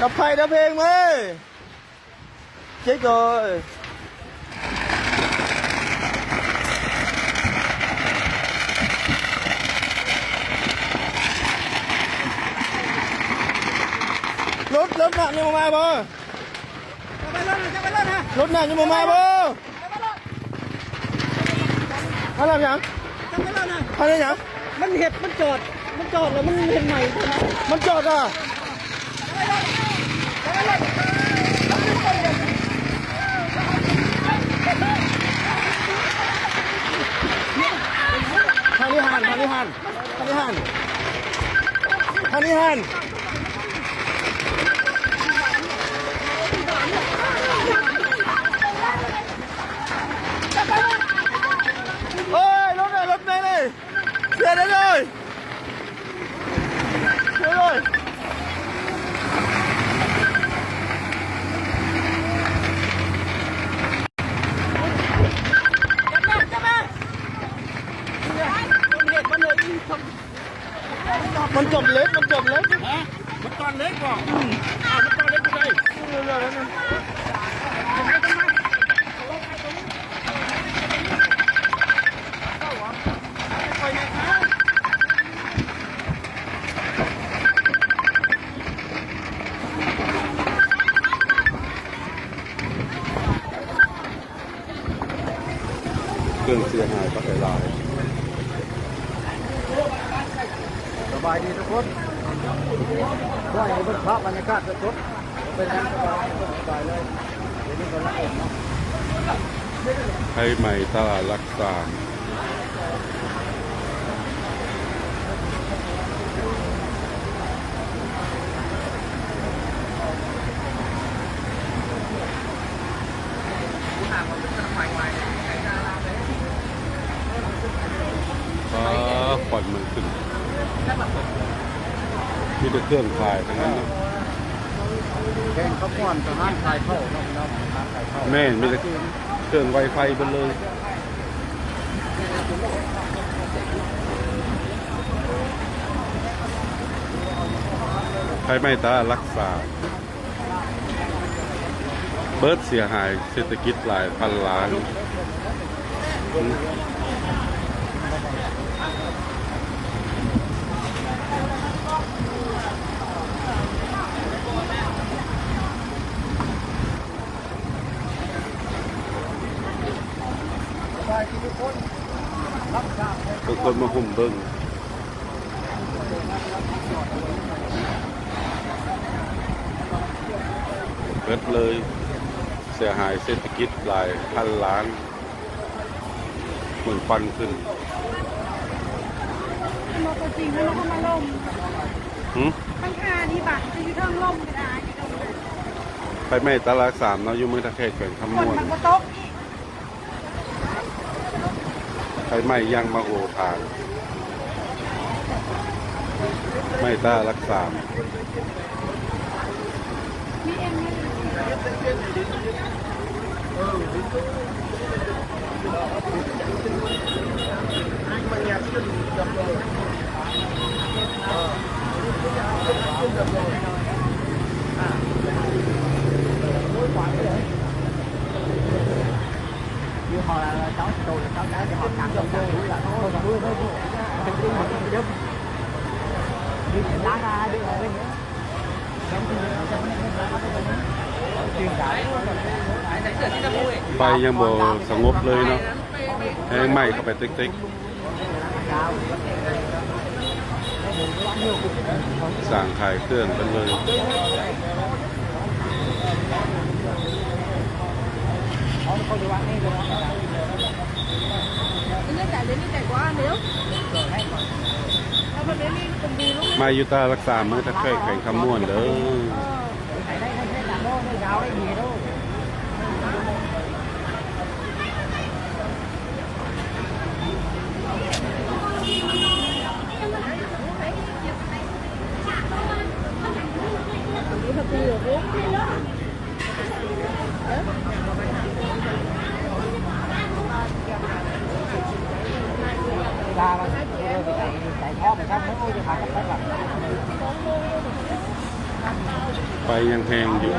ດັບໄຟດັບເພງເວີຍ. ເຈັບກ່ອນ. ລົດ ລົດນ້ຳຍັງບໍ່ມາບໍ່? ລົດນະຍັງບໍ່ມາບໍ່? ມາແລ້ວຫຍັງ? ມາແລ້ວຫຍັງ? ມັນເຮັດ ມັນຈອດ ມັນຈອດແລ້ວມັນເຮັດໃໝ່ ມັນຈອດອ່ະ. ທາງນີ້ຫັ້ນ ທາງນີ້ຫັ້ນ ທາງນີ້ຫັ້ນ ທາງນີ້ຫັ້ນ. ໂອ້ຍ ລົດເລີຍ ລົດເລີຍ ເສຍເລີຍ ເສຍເລີຍ. ມັນຈົມເຫຼັກ ມັນຈົມເຫຼັກ ຮະ? ມັນຕອນເຫຼັກບໍ່? ອືມ ອ້າວ ມັນຕອນເຫຼັກຢູ່ໃສ? ເຄື່ອງເສຍຫາຍບັກຫຼາຍ. ສະບາຍດີທຸກຄົນ ຂໍໃຫ້ເບິ່ງພາບບັນຍາກາດສົດໆ ເປັນຫຍັງ ສະບາຍ ສະບາຍເລີຍ. ໄຟໄໝ້ຕະຫຼາດຫຼັກສາມ. ຟ້າ ຄວັນມັນຂຶ້ນ ມີແຕ່ເຄື່ອງຂາຍທັງນັ້ນເນາະ. ແຂ່ງຂະບວນທະຫານຂາຍເຂົ້າເນາະ ພີ່ນ້ອງ ທະຫານຂາຍເຂົ້າ. ແມ່ນ ມີແຕ່ເຄື່ອງໄວໄຟເບິດເລີຍ. ໄຟໄໝ້ຕະຫຼາດຫຼັກສາມ. ເບິດ ເສຍຫາຍເສດຖະກິດຫຼາຍພັນລ້ານ. ບາງຄົນມາຮຸ່ມເບິ່ງ. ເບິດເລີຍ ເສຍຫາຍເສດຖະກິດຫຼາຍພັນລ້ານ ເໝືອນຄວັນຂຶ້ນ. ບໍ່ຕົວຈິງ ມັນກໍມາລົມ. ຫື? ບັນຫານີ້ບາດ ຈະຢູ່ເທິງລົມກໍໄດ້. ໄຟໄໝ້ຕະຫຼາດສາມເນາະ ຢູ່ເມືອງທ່າແຂກ ແຂວງຄຳມ່ວນ. ຝົນມັນບໍ່ຕົກອີກ. ໄຟໄໝ້ຢ່າງມະໂຫລານ ໄໝ້ຕະຫຼາດຫຼັກສາມ. ໄຟຍັງບໍ່ສະຫງົບເລີຍເນາະ ແຮງໄໝ້ເຂົ້າໄປເຕັກໆ. ສ້າງຂາຍເຄື່ອງກັນເລີຍ. ມາຢູ່ຕະຫຼາດຫຼັກສາມ ເມືອງທ່າແຂກ ແຂວງຄຳມ່ວນເດີ. ໄຟຍັງແຮງຢູ່. ເ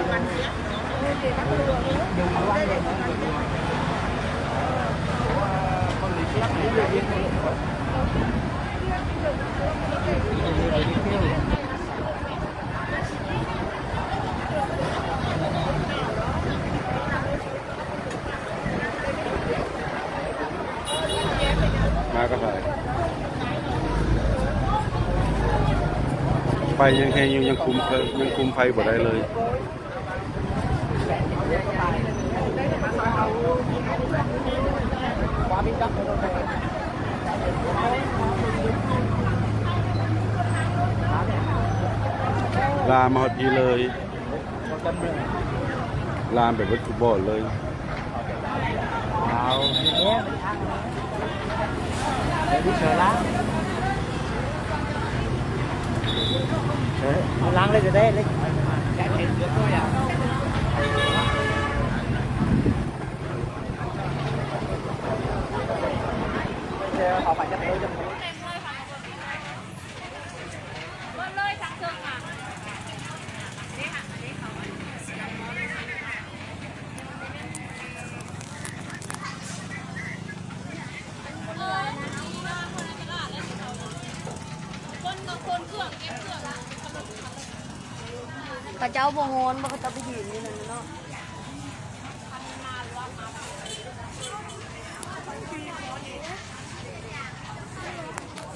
ໄຟຍັງແຮງຢູ່ ຍັງຄຸມ ຍັງຄຸມໄຟບໍ່ໄດ້ເລີຍ. ລາມມາຮອດພີ້ເລີຍ ລາມໄປເບິດທຸກບ່ອນເລີຍ. ເອົາ ເຮັດແລ້ວ ເຮັດເຊີລາ ເອີ ເອົາລ້າງເລີຍກໍໄດ້ເລີຍ. ເຂົາເຈົ້າບໍ່ຮ້ອນບໍ່ ເຂົາເຈົ້າໄປຢືນຢູ່ນັ້ນເນາະ.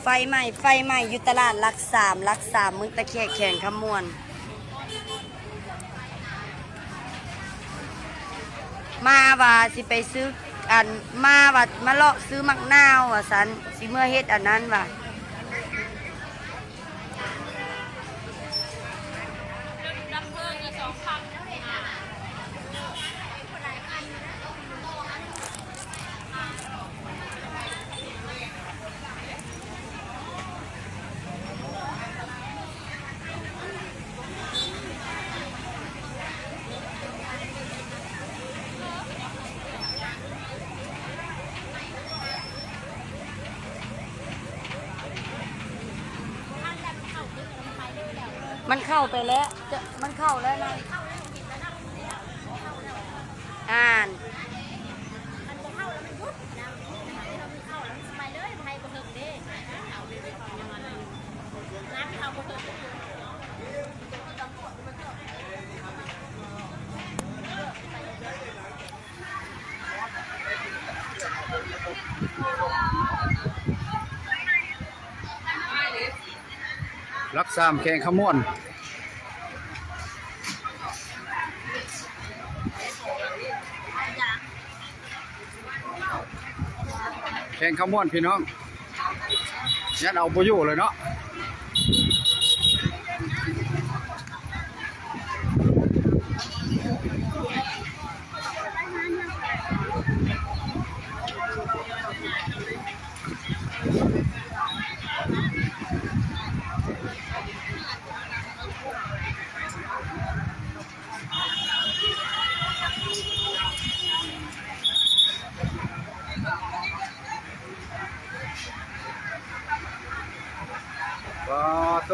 ໄຟໄໝ້ ໄຟໄໝ້ຢູ່ຕະຫຼາດຫຼັກສາມ ຫຼັກສາມ ເມືອງຕາແຂກ ແຂວງຄຳມ່ວນ. ມາວ່າຊິໄປຊື້ ອັນ ມາວ່າມາເລາະຊື້ໝາກນາວວ່າຊັ້ນ ຊິເມືອເຮັດອັນນັ້ນວ່າ. ມັນເຂົ້າໄປແລ້ວ ຈະ ມັນເຂົ້າແລ້ວນະ ອ່ານ ຫຼັກສາມ ແຂວງຄຳມ່ວນ ແຂວງຄຳມ່ວນ ພີ່ນ້ອງ. ຍັດເອົາບໍ່ຢູ່ເລີຍເນາະ. ປາໂຕ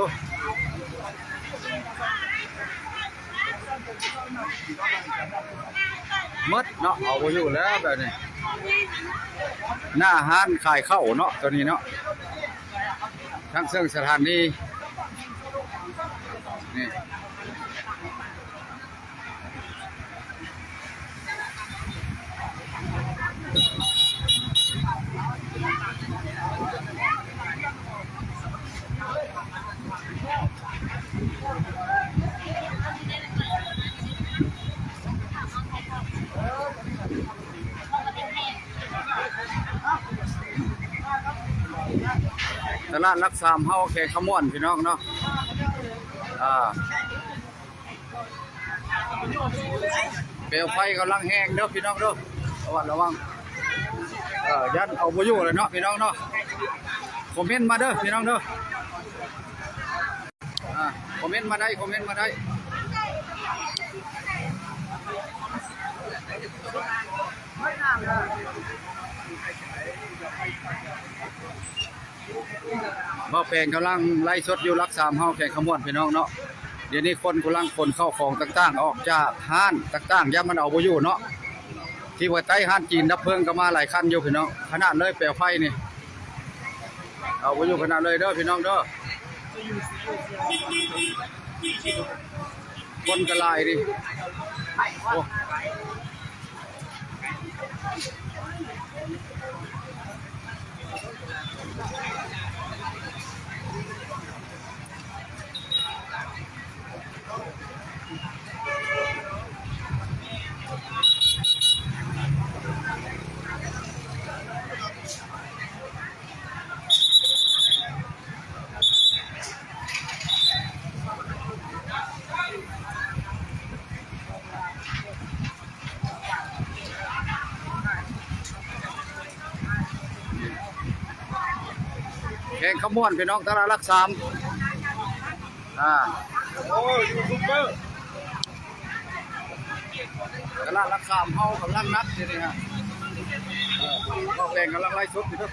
ໝົດເນາະ ເອົາບໍ່ຢູ່ແລ້ວແບບນີ້. ໜ້າຮ້ານຂາຍເຂົ້າເນາະ ໂຕນີ້ເນາະ ທາງເຊິ່ງສະຖານີນີ້. ຕະຫຼາດຫຼັກສາມເຮົາ ແຂວງຄຳມ່ວນ ພີ່ນ້ອງເນາະ. ອ່າ ເປວໄຟກຳລັງແຮງເດີພີ່ນ້ອງເດີ ລະວັງ ລະວັງ ເອີ ຢ້ານເອົາບໍ່ຢູ່ແລ້ວເນາະພີ່ນ້ອງເນາະ. ຄອມເມັນມາເດີພີ່ນ້ອງເດີ ອ່າ ຄອມເມັນມາໄດ້ ຄອມເມັນມາໄດ້. ບ່າວແປງກຳລັງໄລຟ໌ສົດຢູ່ຫຼັກສາມເຮົາ ແຂວງຄຳມ່ວນ ພີ່ນ້ອງເນາະ. ດຽວນີ້ຄົນກຳລັງຂົນເຂົ້າຂອງຕ່າງໆອອກຈາກຮ້ານຕ່າງໆ ຢ້ານມັນເອົາບໍ່ຢູ່ເນາະ. ທີ່ວ່າໃຕ້ຮ້ານຈີນດັບເພີງກໍມາຫຼາຍຄັນຢູ່ພີ່ນ້ອງ ຂະໜາດເລີຍແປວໄຟນີ້ ເອົາບໍ່ຢູ່ຂະໜາດເລີຍເດີພີ່ນ້ອງເດີ. ຄົນກໍຫຼາຍນີ້ ໂອ້. ເ ແຂວງຄຳມ່ວນ ພີ່ນ້ອງ ຕະຫຼາດຫຼັກສາມ ອ່າ ໂອ້ຍ ຢູທູບເບີ ຕະຫຼາດຫຼັກສາມເຮົາກຳລັງໜັກຢູ່ນີ້ຮະ ເອີ ບ່າວແປງກຳລັງໄລຟ໌ສົດຢູ່ເດີ.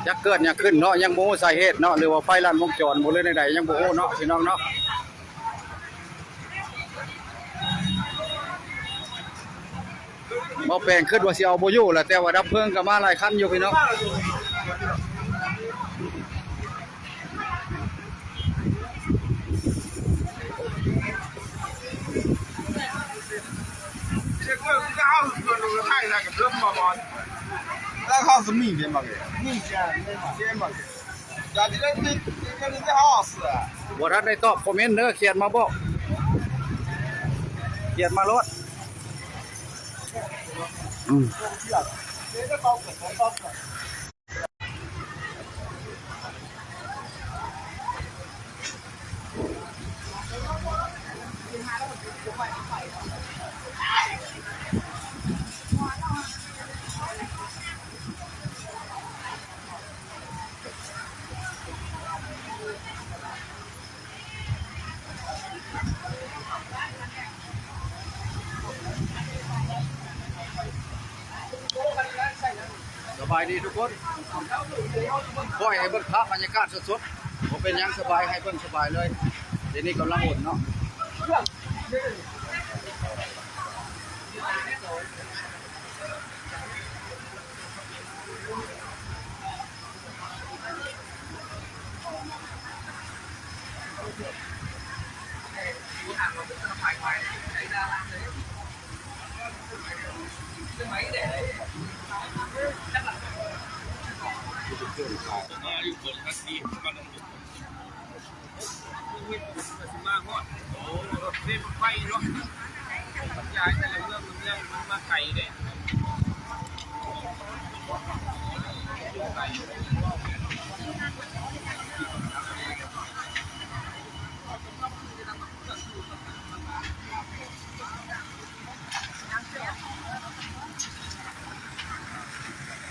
ຈັກເກີດຫຍັງຂຶ້ນເນາະ ຍັງບໍ່ຮູ້ສາເຫດເນາະ ຫຼືວ່າໄຟລັດວົງຈອນບໍ່ ຫຼືແນວໃດ ຍັງບໍ່ຮູ້ເນາະ ພີ່ນ້ອງເນາະ. ໝໍ້ແປງຄິດວ່າຊິເອົາບໍ່ຢູ່ແຫຼະ ແຕ່ວ່າດັບເພີງກໍມາຫຼາຍຄັນຢູ່ ພີ່ນ້ອງ. ບໍ່ທັນໄດ້ຕອບຄອມເມັນເດີ ຂຽນມາບອກ ຂຽນມາໂລດ ອືມ. ສະບາຍດີທຸກຄົນ ຂ້ອຍໃຫ້ເບິ່ງພາບບັນຍາກາດສົດໆ ບໍ່ເປັນຫຍັງ ສະບາຍ ໃຫ້ເບິ່ງສະບາຍເລີຍ ດຽວນີ້ກຳລັງໂອນເນາະ.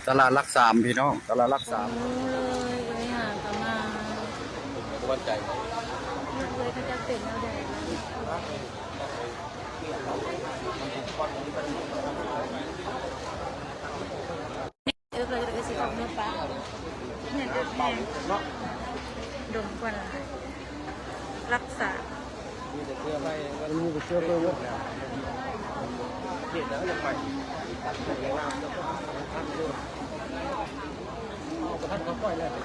ຕະຫຼາດຫຼັກສາມ ພີ່ນ້ອງ ຕະຫຼາດຫຼັກສາມ ເອີຍ ເອີຍ ຫາກໍມາ ບໍ່ໝັ້ນໃຈ ເອີຍ ເຂົາຈັກເປັນແນວໃດ ເອີ ເຂົາຈະໄດ້ຊິອອກເມືອປ່າ ແມ່ນເອີ ແມ່ນເນາະ ດົນກວ່າ ລັກສາ ມີແຕ່ເຊື້ອໄຟ ມັນມີແຕ່ເຊື້ອໄຟໝົດແລ້ວ ເຂດນັ້ນຍັງໄປ ບໍ່ທັນເຂົາປ່ອຍແລ້ວ ເ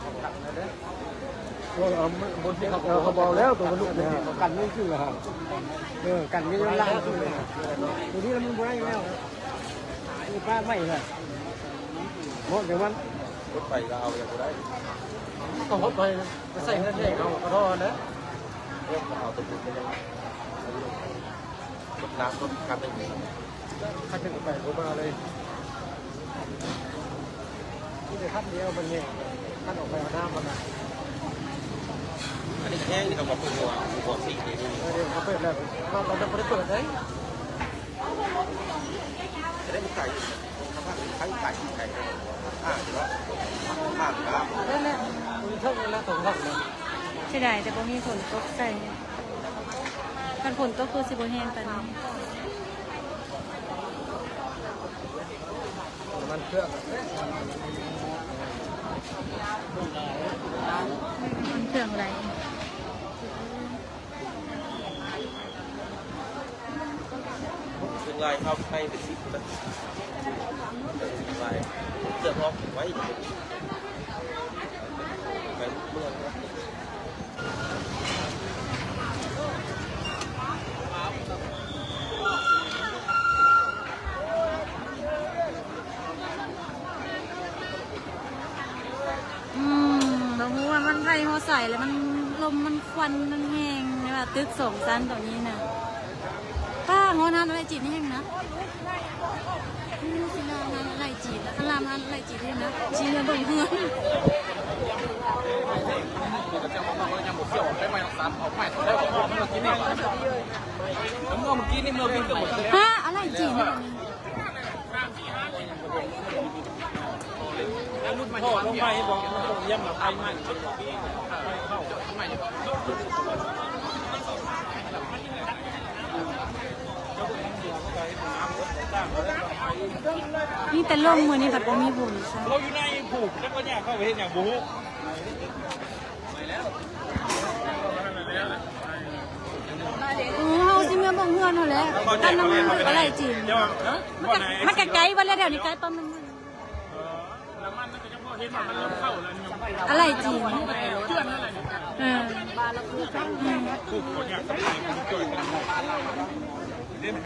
ຂົາກັນແລ້ວ ຕົວມັນລຸກ ເຂົາບໍ່ເອົາແລ້ວ ຕົວມັນລຸກ ເຂົາກັນມັນຄືວ່າ ເອີ ກັນມັນຍັງລ້າງຄືວ່າ ຕົວນີ້ລະມັນບໍ່ໄດ້ແລ້ວ ມີປາໃໝ່ລະ ເພາະຈັ່ງມັນ ລົດໄປກໍເອົາຍັງບໍ່ໄດ້ ກໍລົດໄປໄປໃສ່ເຮືອນໃຫຍ່ເຂົາກໍທໍ່ນະ ເອີ ເອົາຕົວບຸນໄປ ລົດນ້ຳລົດຄັນໜຶ່ງ ຄັນໜຶ່ງໄປບໍ່ມາເລີຍ ມີແຕ່ຄັນດຽວມັນແຫ້ງ ຄັນອອກໄປເອົານ້ຳມັນນະ ອັນນີ້ແຫ້ງນີ້ກໍບໍ່ຮູ້ວ່າບໍ່ຊິໄດ້ ເອີ ເຂົາເປີດແລ້ວ ມາຕອນນັ້ນບໍ່ໄດ້ເປີດເດ້. ຈະໄດ້ໄກ ໄກ ໄກ ອ່າ ເນາະ ອ່າ ນັ້ນແຫຼະ ມີເທິງນັ້ນແຫຼະ ສອງຫຼັງນະ ເສຍດາຍແຕ່ບໍ່ມີຝົນຕົກໃສ່ ຄັນຝົນຕົກຄືຊິບໍ່ແຮງປານນີ້ ນ້ຳມັນເຄື່ອງ ນ້ຳມັນເຄື່ອງໄຫຼ. ເປັນລາຍເຂົ້າໄທເປັນສິບນະ ລາຍເສືອກອອກໄວ້ ໄປເມືອງ. ມັນ ລົມມັນ ຄວັນມັນແຮງ ແບບວ່າຕຶກສອງຊັ້ນໂຕນີ້ນະ. ປ້າ ຮ້ອນຮ້ານອາໄຫຼ່ຈີນແຮງນະ. ອືມ ຊິລາມຮ້ານອາໄຫຼ່ຈີນນະ ຄັນລາມຮ້ານອາໄຫຼ່ຈີນແຮງນະ ຊິເມືອເບິ່ງເຮືອນ. ຮະ ອາໄຫຼ່ຈີນນະ. ມີແຕ່ລົມ ມື້ນີ້ພັດບໍ່ມີຝົນ. ເຮົາຢູ່ໃນພູກ ຈັກວ່າຍາກເຂົ້າໄປເຮັດຫຍັງບໍ່ຮູ້. ໂອ້ ເຮົາຊິເມືອເບິ່ງເຮືອນເຮົາແຫຼະ. ປ້ຳນ້ຳມັນອາໄຫຼ່ຈີນ ມັນກະ ມັນກະໄກເບິດແລ້ວ ແຖວນີ້ໃກ້ປ້ຳນ້ຳມັນ. ອາໄຫຼ່ຈີນ ເອີ ອືມ.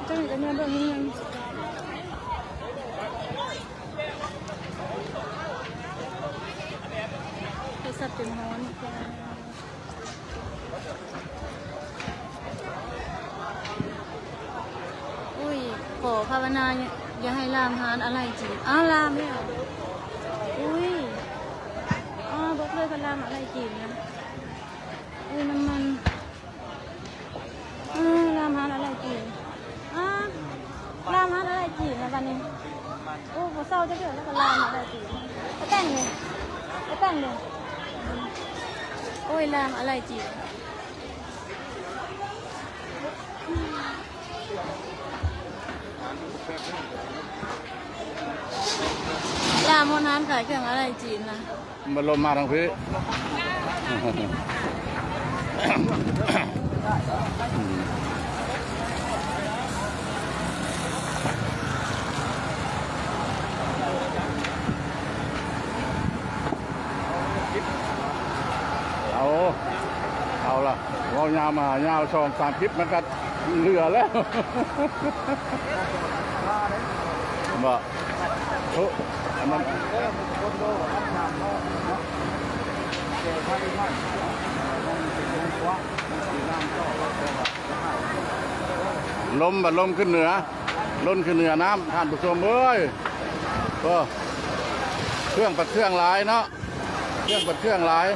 ເຈົ້ານີ້ກະເມືອເບິ່ງເຮືອນ. ໂທລະສັບຈົນຮ້ອນ. ອຸ້ຍ ຂໍພາວະນາ ຢ່າໃຫ້ລາມຮ້ານອາໄຫຼ່ຈີນ. ອ້າວ ລາມແລ້ວ. ອຸ້ຍ ອ້າວ ບໍ່ເຄີຍເພິ່ນລາມອາໄຫຼ່ຈີນນະ. ອຸ້ຍ ນ້ຳມັນ ອ້າວ ລາມຮ້ານອາໄຫຼ່ຈີນ. ອ້າວ ລາມຮ້ານອາໄຫຼ່ຈີນລະບາດນີ້. ໂອ້ ບໍ່ເຊົາຈັກເທື່ອລະກະລາມອາໄຫຼ່ຈີນ. ໄປແຕ່ງເດ້ ໄປແຕ່ງເດ້. ໂອ້ຍ ລາມອາໄຫຼ່ຈີນ. ລາມຮອດຮ້ານຂາຍເຄື່ອງອາໄຫຼ່ຈີນນະ. ມັນລົມມາທາງພີ້. ເອົາ ເອົາລະ ເວົ້າຍາວມາຍາວ ສອງສາມຄລິບມັນກະເຫຼືອແລ້ວ. ບໍ່ ໂທ ອັນນັ້ນ ລົມ ບັດລົມຂຶ້ນເໜືອ ລົມຂຶ້ນເໜືອນ້ຳ ທ່ານຜູ້ຊົມເອີຍ. ໂອ້ ເຄື່ອງປັດເຄື່ອງຫຼາຍເນາະ. ເຄື່ອງບັດເຄື່ອງຫຼາຍ.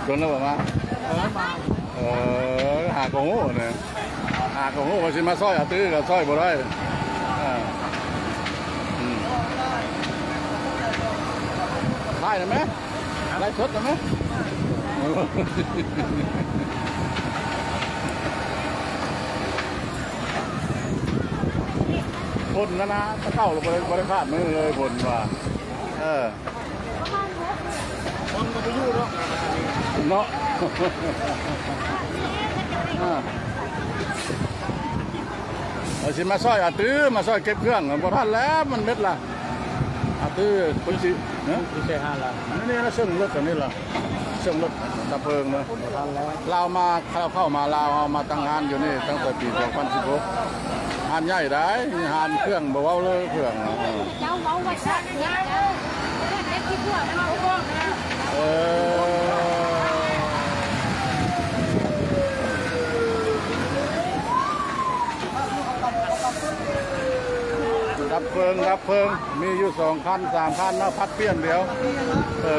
ດົນແລ້ວບໍ່ມາ? ເອີ ມາ ເອີ ຫາກໍຮູ້ນະ ຫາກໍຮູ້ວ່າຊິມາຊ່ອຍອາຕື້ ກໍຊ່ອຍບໍ່ໄດ້. ເອີ ອືມ ຖ່າຍໄດ້ໄໝ? ໄລຟ໌ສົດໄດ້ໄໝ? ຝົນຫັ້ນນະ ແຕ່ເກົ່າລະບໍ່ໄດ້ ບໍ່ໄດ້ຂາດມື້ເລີຍ ຝົນວ່າ ເອີ ຄົນກໍບໍ່ຢູ່ເນາະ ເນາະ ອ່າ ວ່າຊິມາຊ່ອຍອາຕື້ ມາຊ່ອຍເກັບເຄື່ອງ ບໍ່ທັນແລ້ວ ມັນເມັດລະ ອາຕື້ ເພິ່ນຊິ ເອີ ຊິໃສ່ຮ້ານລະ ອັນນີ້ລະ ເຊິ່ງລົດອັນນີ້ລະ ເຊິ່ງລົດດັບເພີງນະ ລາວມາ ເຂົ້າ ເຂົ້າມາລາວ ເຮົາມາຕັ້ງຮ້ານຢູ່ນີ້ຕັ້ງແຕ່ປີສອງພັນສິບຫົກ ຮ້ານໃຫຍ່ໄດ໋ ຮ້ານເຄື່ອງ ບໍ່ເວົ້າເລີຍເຄື່ອງ ເອີ ເຈົ້າເວົ້າວ່າສັກເຮັດເຈົ້າ ເຮັດທີ່ຜົວມັນເອົາອອກນະ ເອີ ດັບເພີງ ດັບເພີງ ມີຢູ່ສອງຄັນ ສາມຄັນເນາະ ຜັດປ່ຽນດຽວ ເອີ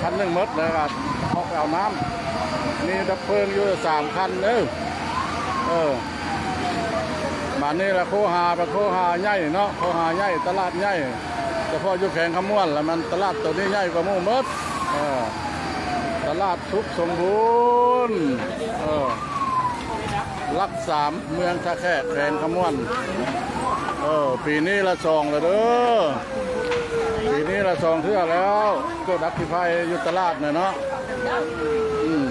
ຄັນໜຶ່ງໝົດ ແລ້ວກໍອອກໄປເອົານ້ຳ ມີດັບເພີງຢູ່ສາມຄັນເດີ. ເອີ ບາດນີ້ລະໂຄຫາ ບາດໂຄຫາໃຫຍ່ເນາະ ໂຄຫາໃຫຍ່ ຕະຫຼາດໃຫຍ່ ສະເພາະຢູ່ແຂວງຄຳມ່ວນລະ ມັນຕະຫຼາດໂຕນີ້ໃຫຍ່ກວ່າໝູ່ໝົດ. ເອີ ຕະຫຼາດສຸກສົມບູນ ເອີ ຫຼັກສາມ ເມືອງທ່າແຂກ ແຂວງຄຳມ່ວນ. ເອີ ປີນີ້ລະສອງລະເດີ ປີນີ້ລະສອງເທື່ອແລ້ວ ເກີດອັກຄີໄພຢູ່ຕະຫຼາດນະເນາະ. ອືມ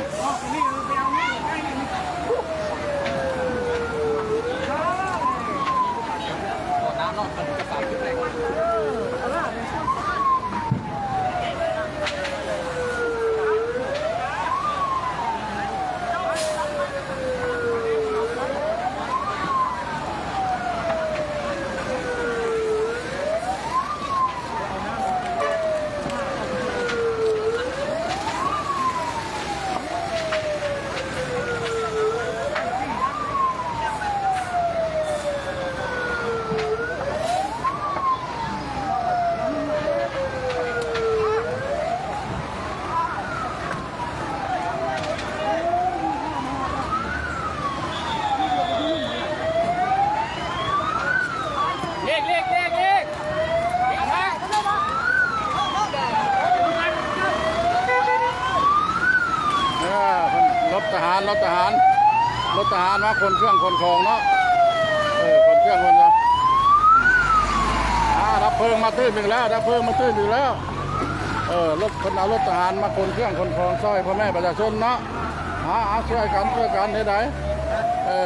ເອີ ລົດທະຫານ ລົດທະຫານ ລົດທະຫານມາຂົນເຄື່ອງຂົນຂອງເນາະ. ເອີ ຂົນເຄື່ອງຂົນຂອງ ອາ ດັບເພີງມາຕື່ມອີກແລ້ວ ດັບເພີງມາຕື່ມອີກແລ້ວ. ເອີ ລົດ ເພິ່ນເອົາລົດທະຫານມາຂົນເຄື່ອງຂົນຂອງຊ່ອຍພໍ່ແມ່ປະຊາຊົນເນາະ. ເອົາ ເອົາ ຊ່ວຍກັນ ຊ່ວຍກັນເຮັດໃດ. ເອີ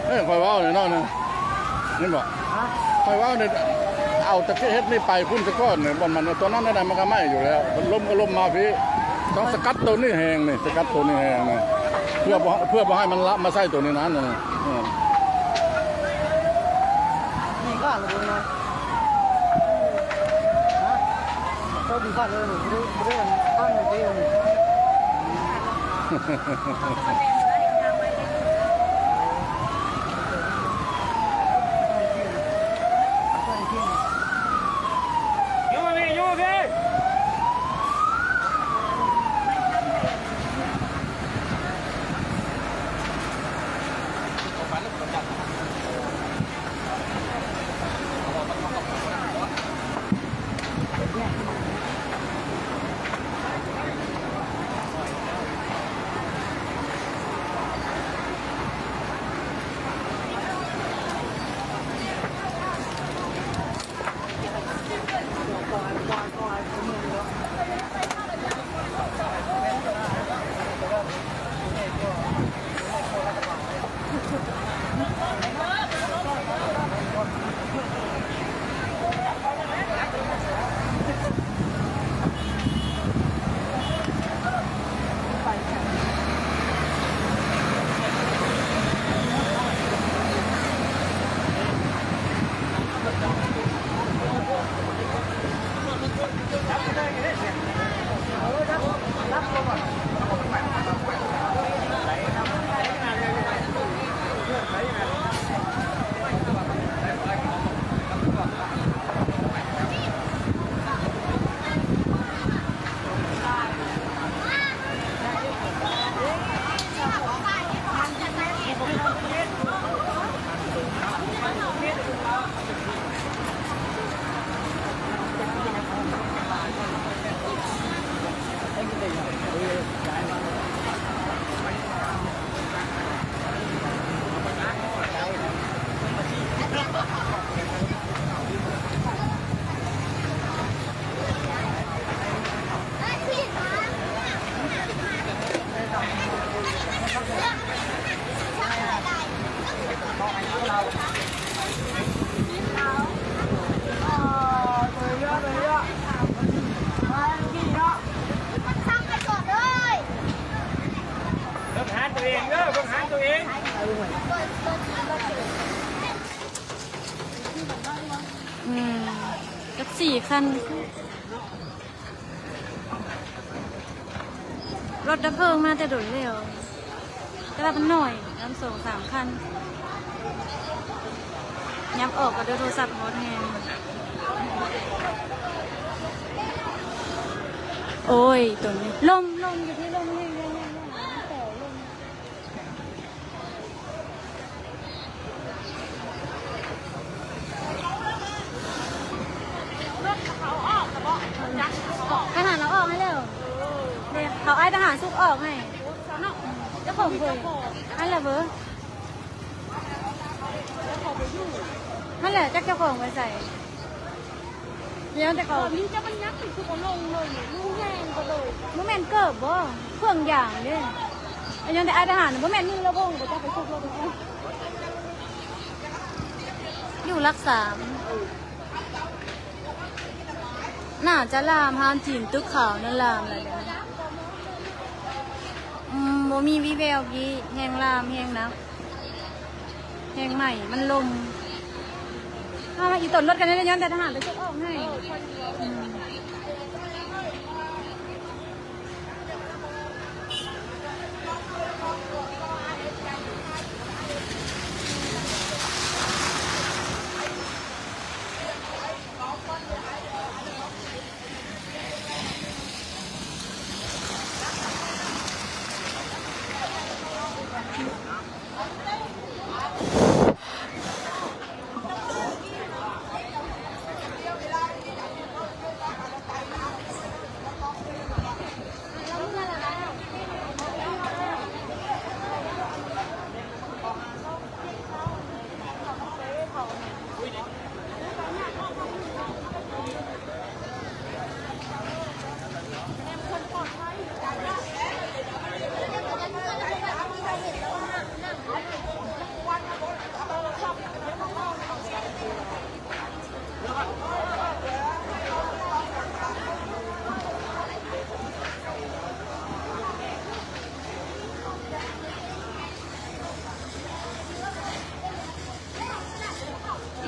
ເອີ ຂ້ອຍເວົ້ານີ້ເນາະ ເຫັນບໍ່? ຂ້ອຍເວົ້ານີ້ ເອົາຕະເກະເຮັດນີ້ໄປພຸ້ນຊະກ່ອນນີ້ ບ່ອນມັນ ຕອນນັ້ນນັ້ນມັນກໍໄໝ້ຢູ່ແລ້ວ ລົມກໍລົມມາພີ້. ຕ້ອງສະກັດໂຕນີ້ແຮງນີ້ ສະກັດໂຕນີ້ແຮງນີ້ ເພື່ອບໍ່ ເພື່ອບໍ່ໃຫ້ມັນລາມມາໃສ່ໂຕນີ້ນັ້ນ. ເອີ ນີ້ກໍລະເບິ່ງເນາະ. ເຈົ້າບໍ່ທັນເລີຍ ບໍ່ໄດ້ ບໍ່ໄດ້ຕັ້ງໃນເດ. ເບິ່ງຫາໂຕເອງເດີ ເບິ່ງຫາໂຕເອງ. ອືມ ຈັກສີ່ຄັນ. ລົດດັບເພີງມາແຕ່ດົນແລ້ວ ແຕ່ວ່າມັນໜ້ອຍ ນຳສອງສາມຄັນ. ຍັບອອກກໍໂດນໂທລະສັບຮອດແຮງ. ໂອ້ຍ ຕົນນີ້ ລົມ ລົມຢູ່ທີ່ ລົມແຮງ ແຮງ ແຮງ ແຮງ ແຕ່ລົມ. ທະຫານເອົາອອກໃຫ້ແລ້ວ. ເດ້ ເຂົາອ້າຍທະຫານສຸກອອກໃຫ້. ເຈົ້າຂອງເບີ ອັນລະເບີ ຫັ້ນແຫຼະ ຈັກເຈົ້າຂອງໄປໃສ. ຍ້ອນແຕ່ເຂົາ ເອີ ນີ້ຈະມັນຍັກ ຄືບໍ່ລົງເລີຍ ນີ້ ແຮງບໍ່ເລີຍ. ບໍ່ແມ່ນເກີບບໍ່? ເຄື່ອງຢາງເດ້. ຍ້ອນແຕ່ອ້າຍທະຫານ ບໍ່ແມ່ນ ນີ້ລະວົງ ບໍ່ຈັກໄປສຸກລົງ. ຢູ່ຫຼັກສາມ ໜ້າຈະລາມ ຮ້ານຈີນຕຶກຂາວນັ້ນລາມແລ້ວ. ອືມ ບໍ່ມີວີ່ແວວ ພີ່ ແຮງລາມ ແຮງໜັກ ແຮງໄໝ້ ມັນລົມ. ເອົາ ອີ່ຕົນລົດຄັນນີ້ ຍ້ອນແຕ່ທະຫານໄປເຊັກອອກໃຫ້. ອືມ.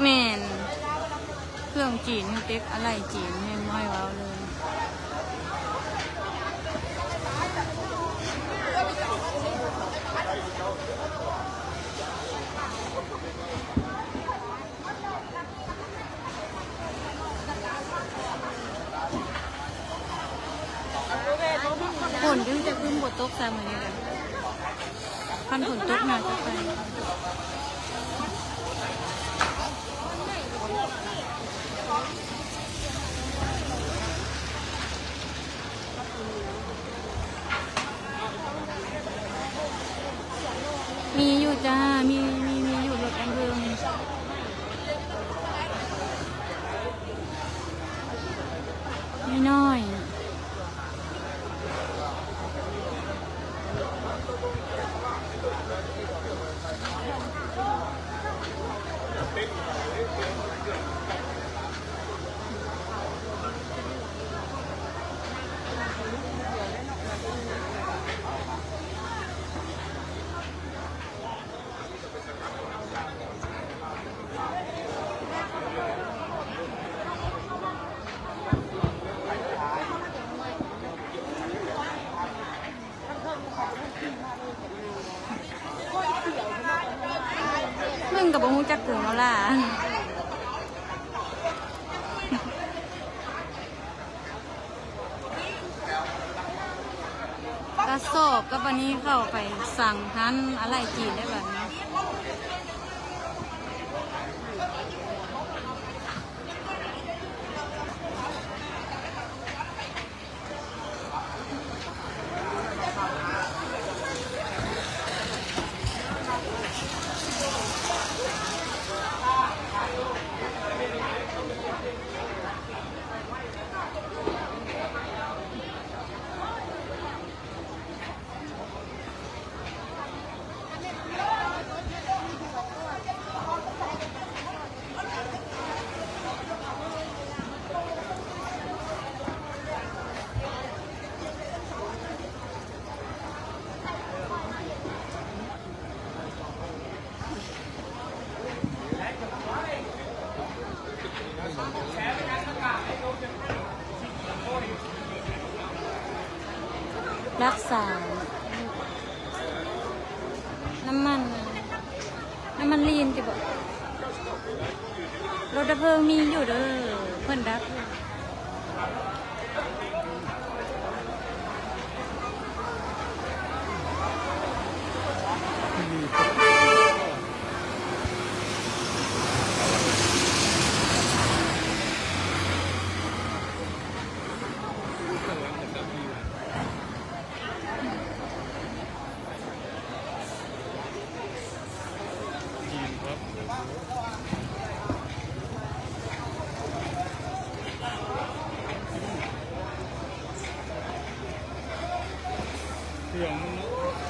ແມ່ນ ເຄື່ອງຈີນ ເຕັກອາໄຫຼ່ຈີນ ແມ່ນບໍ່ໃຫ້ເວົ້າເລີຍ. ຝົນຄືຈະຄຶ້ມບໍ່ຕົກຊະມື້ນີ້ນະ. ຄັນຝົນຕົກໜ້າຈະໄປ. ມີຢູ່ຈ້າ ມີ ມີ ມີຢູ່ ລົດນ້ຳເຜິ້ງ ມີໜ້ອຍ. ມຶງກໍບໍ່ຮູ້ຈັກກຸງເນາະຫຼ້າ. ກະສອບກັບອັນນີ້ເຂົ້າໄປສັ່ງຮ້ານອາໄຫຼ່ຈີນໄດ້ບັດນີ້. ລັກສາ ນ້ຳມັນ ນ້ຳມັນລີນຕິບໍ? ລົດດັບເພີງມີຢູ່ເດີ ເພິ່ນດັບຢູ່.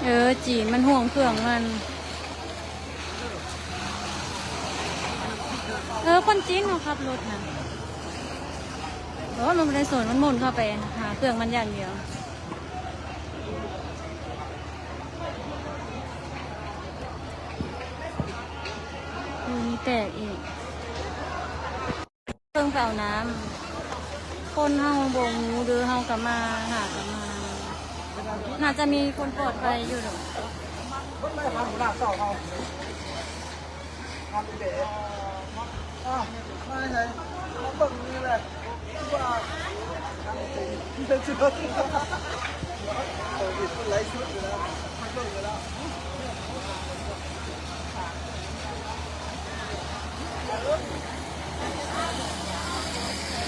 ເອີ ຈີນມັນຫ່ວງເຄື່ອງມັນ. ເອີ ຄົນຈີນເນາະ ຂັບລົດນະ. ໂອ້ ມັນບໍ່ໄດ້ສົນ ມັນໝຸ່ນເຂົ້າໄປຫາເຄື່ອງມັນຢ່າງດຽວ. ໂອ້ ມີແຕກອີກ. ເພິ່ງໄປເອົານ້ຳ. ຄົນເຮົາບໍ່ຮູ້ເດີ ເຮົາກະມາ ຫາກະມາ. ໜ້າຈະມີຄົນປອດໄພຢູ່ດອກ.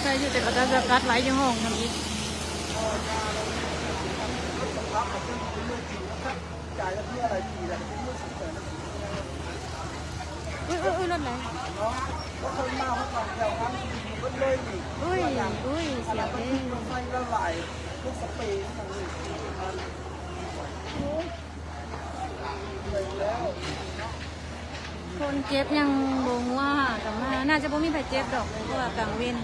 ໃສ່ຢູ່ ແຕ່ເຂົາເຈົ້າຈະກັດໄວ້ຢູ່ຫ້ອງທຳອິດ. ອຸ້ຍ ອຸ້ຍ ອຸ້ຍ ລົດໄຫຼ. ອຸ້ຍ ອຸ້ຍ ສຽງເດ້. ຄົນເຈັບຍັງບໍ່ຮູ້ວ່າຫາກະມາ ໜ້າຈະບໍ່ມີໃຜເຈັບດອກ ເພາະວ່າກາງເວັນ.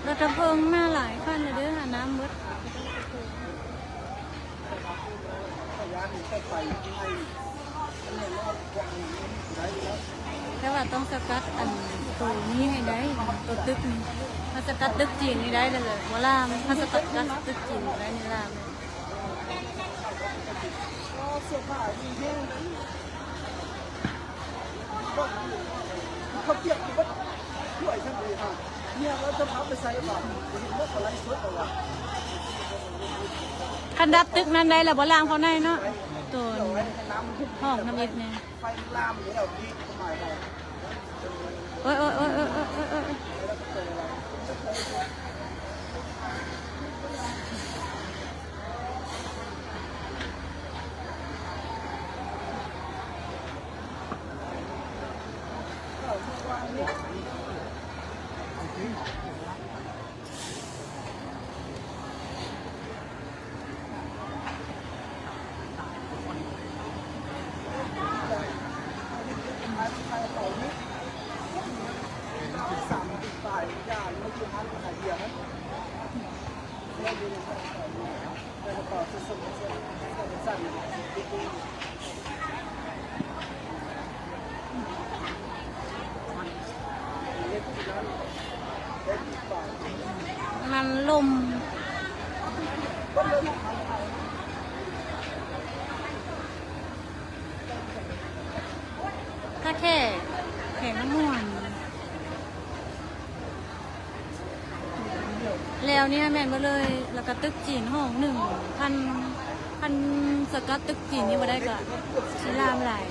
ລົດດັບເພີງມາຫຼາຍຄັນແລ້ວເດີ ຫານ້ຳເບິດ. ແຕ່ວ່າຕ້ອງສະກັດອັນໂຕນີ້ໃຫ້ໄດ້ ໂຕຕຶກນີ້ ຖ້າສະກັດຕຶກຈີນນີ້ໄດ້ແລ້ວ ບໍ່ລາມ. ຖ້າສະກັດຕຶກຈີນບໍ່ໄດ້ນີ້ລາມ. ຄັນດັບຕຶກນັ້ນໄດ້ແລ້ວ ບໍ່ລາມເຂົ້າໃນເນາະ ໂຕຫ້ອງທຳອິດນີ້. ໂອ້ຍ ໂອ້ຍ ໂອ້ຍ. ມັນລົມ ຖ້າແຂກ ແຂກມັນມ່ວນ. ແລ້ວນີ້ແມ່ນເບິດເລີຍ ແລ້ວກະຕຶກຈີນຫ້ອງໜຶ່ງ ຄັນ ຄັນສະກັດຕຶກຈີນນີ້ບໍ່ໄດ້ກະຊິລາມຫຼາຍ.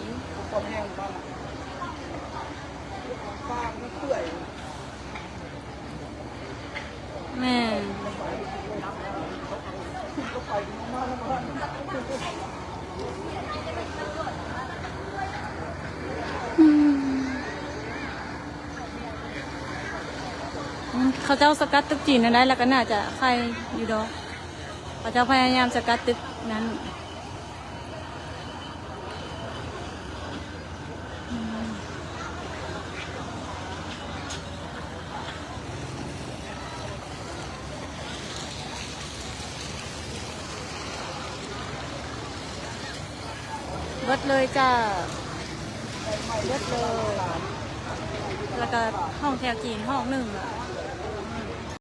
ແມ່ນ ອືມ. ອືມ ເຂົາເຈົ້າສະກັດຕຶກຈີນນັ້ນໄດ້ ແລ້ວກໍໜ້າຈະໄຄຢູ່ດອກ. ເຂົາເຈົ້າພະຍາຍາມສະກັດຕຶກນັ້ນ. ອືມ. ເບິດເລີຍຈ້າ ເບິດເລີຍ. ແລ້ວກະຫ້ອງແຖວຈີນຫ້ອງໜຶ່ງ.